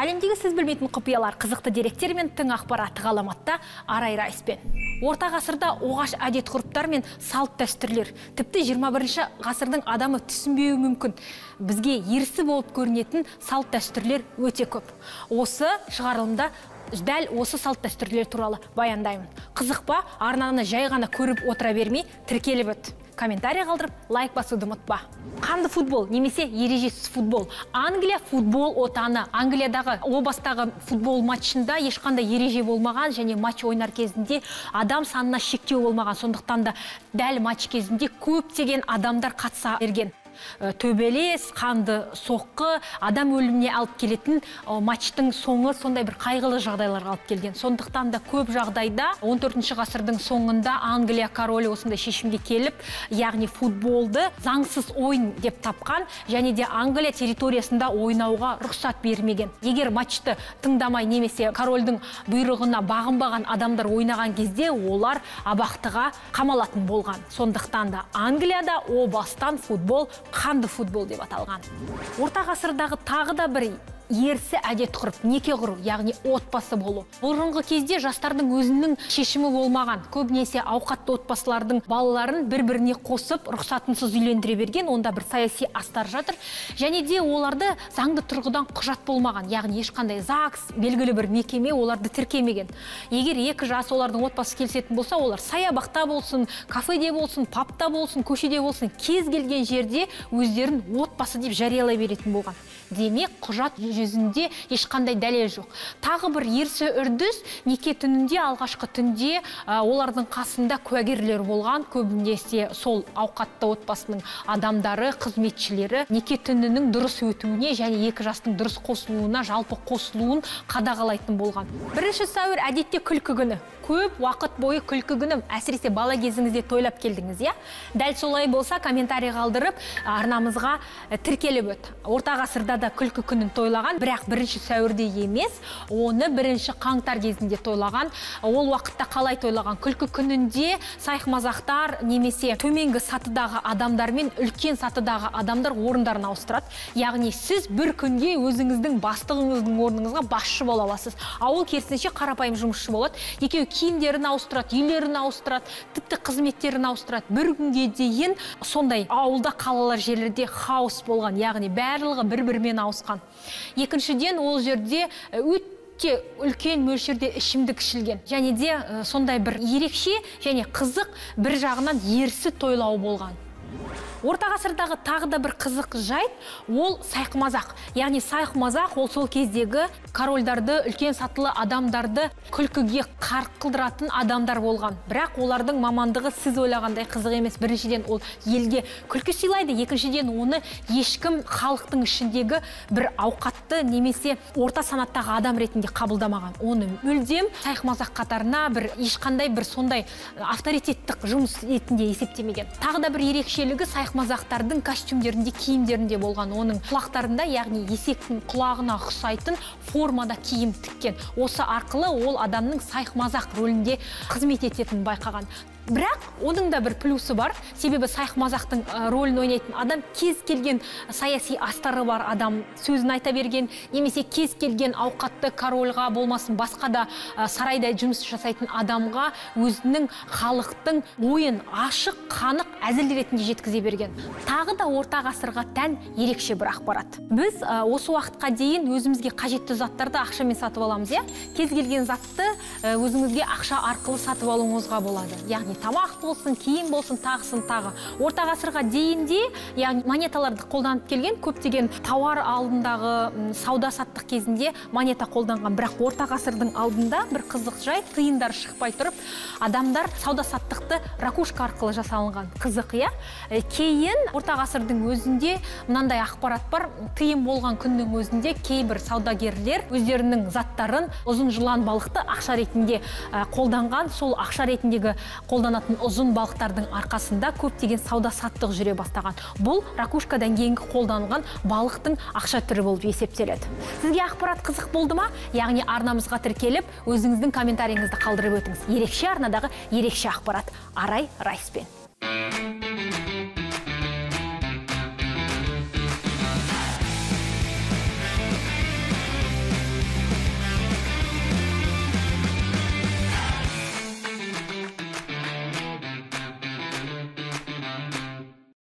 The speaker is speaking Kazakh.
Әлемдегі сіз білмейтін құпиялар, қызықты деректер мен тың ақпарат ғаламатта Арай Райспен. Орта ғасырда оғаш әдет ғұрыптар мен салт дәстүрлер, тіпті 21 ғасырдың адамы түсінбеуі мүмкін. Бізге ерсі болып көрінетін салт дәстүрлер өте көп. Осы шығарылымда дәл осы салт дәстүрлер туралы баяндаймын. Қызық па? Арнаны жай ғана көріп отыра бермей, тіркеліп өт. Комментарий қалдырып, лайк басуды ұмытпа. Қанды футбол немесе ережесіз футбол. Англия футбол отаны. Англиядағы о бастағы футбол матчында ешқандай ереже болмаған және матч ойнар кезінде адам санына шектеу болмаған. Сондықтан да дәл матч кезінде көптеген адамдар қатыса берген. Төбелес, қанды соққы, адам өліміне алып келетін матчтың соңы сондай бір қайғылы жағдайларға алып келген. Сондықтан да көп жағдайда 14 ғасырдың соңында Англия королі осындай шешімге келіп, яғни футболды заңсыз ойын деп тапқан және де Англия территориясында ойнауға рұқсат бермеген. Егер матчты тыңдамай немесе корольдің бұйрығына бағынбаған адамдар ойнаған кезде олар абақтыға қамалатын болған. Сондықтан да Англияда о бастан футбол қанды футбол деп аталған. Орта ғасырдағы тағы да бір ерсі әдет ғұрып, неке құру, яғни отбасы болу. Бұрынғы кезде жастардың өзінің шешімі болмаған. Көбінесе ауқатты отбасылардың балаларын бір-біріне қосып, рұқсатынсыз үйлендіре берген, онда бір саяси астар жатыр. Және де оларды заңды тұрғыдан құжат болмаған, яғни ешқандай ЗАГС, белгілі бір мекеме оларды тіркемеген. Егер екі жас олардың отбасы келісетін болса, олар саябақта болсын, кафеде болсын, пабта болсын, көшеде болсын, кез келген жерде өздерін отбасы деп жариялай беретін болған. Демек, құжат жүзінде ешқандай дәлел жоқ. Тағы бір ерсі үрдіс, неке түнінде, алғашқы түнде олардың қасында куәгерлер болған, көбінесе сол ауқатты отбасының адамдары, қызметшілері неке түнінің дұрыс өтуіне және екі жастың дұрыс қосылуына, жалпы қосылуын қадағалайтын болған. 1 сәуір әдетте күлкі күні. Көп уақыт бойы күлкі күні, әсіресе бала кезіңізде тойлап келдіңіз, иә? Дәл солай болса, комментарий қалдырып, арнамызға тіркеліп өт. Орта ғасырда да күлкі күнін тойлаған, бірақ 1 сәуірде емес, оны 1 қаңтар кезінде тойлаған. Ол уақытта қалай тойлаған? Күлкі күнінде сайқымазақтар немесе төменгі сатыдағы адамдар мен үлкен сатыдағы адамдар орындарын ауыстырады. Яғни сіз бір күнге өзіңіздің бастығыңыздың орныңызға басшы бола аласыз. А ол керісінше қарапайым жұмысшы болады. Екеуі киімдерін ауыстырады, үйлерін ауыстырады, тіпті қызметтерін ауыстырады. Бір күнге дейін сондай ауылда, қалалар жерлерде хаос болған, яғни барлығы бір-бірімен ауысқан. Екіншіден, ол жерде өте үлкен мөлшерде ішімдік ішілген. Және де сондай бір ерекше және қызық бір жағынан ерсі тойлау болған. Орта ғасырдағы тағы да бір қызық жайт, ол сайқымазақ. Яғни сайқымазақ ол сол кездегі корольдарды, үлкен сатылы адамдарды күлкіге қарқ қылдыратын адамдар болған. Бірақ олардың мамандығы сіз ойлағандай қызық емес. Біріншіден, ол елге күлкі сыйлайды, екіншіден, оны ешкім халықтың ішіндегі бір ауқатты немесе орта санаттағы адам ретінде қабылдамаған. Оны мүлдем сайқымазақ қатарына бір ешқандай бір сондай авторитеттік жұмыс ретінде есептемеген. Тағы да бір ерекшелігі сайқымазақтардың костюмдерінде, киімдерінде болған. Оның құлақтарында, яғни есектің құлағына ұқсайтын формада киім тіккен. Осы арқылы ол адамның сайқымазақ рөлінде қызмет ететінін байқаған. Бірақ оның да бір плюсы бар. Себебі сайқымазақтың рөлін ойнайтын адам кез келген саяси астары бар адам сөзін айта берген, немесе кез келген ауқатты корольға болмасын басқа да сарайда жұмыс жасайтын адамға өзінің халықтың ойын ашық, қанық әзіл ретінде жеткізе берген. Тағы да орта ғасырға тән ерекше бір ақпарат. Біз осы уақытқа дейін өзімізге қажетті заттарды ақшамен сатып аламыз, иә? Кез келген затты өзіңізге ақша арқылы сатып алуыңызға болады. Яғни тамақ болсын, киім болсын, тағысын тағы. Орта ғасырға дейін де, яғни монеталарды қолданып келген көптеген тауар алдындағы сауда-саттық кезінде монета қолданған. Бірақ орта ғасырдың алдында бір қызық жайт, тиындар шықпай тұрып, адамдар сауда-саттықты ракушка арқылы жасалынған. Қызық, иә? Кейін орта ғасырдың өзінде мынандай ақпарат бар. Тиын болған күннің өзінде кейбір саудагерлер өздерінің заттарын ұзын жылан балықты ақша ретінде қолданған. Сол ақша ретіндегі қолданатын ұзын балықтардың арқасында көптеген сауда-саттық жүре бастаған. Бұл ракушкадан кейінгі қолданылған балықтың ақша түрі болып есептеледі. Сізге ақпарат қызық болды ма? Яғни арнамызға тіркеліп, өзіңіздің комментарийіңізді қалдырып өтіңіз. Ерекше арнадағы ерекше ақпарат. Арай Райспен.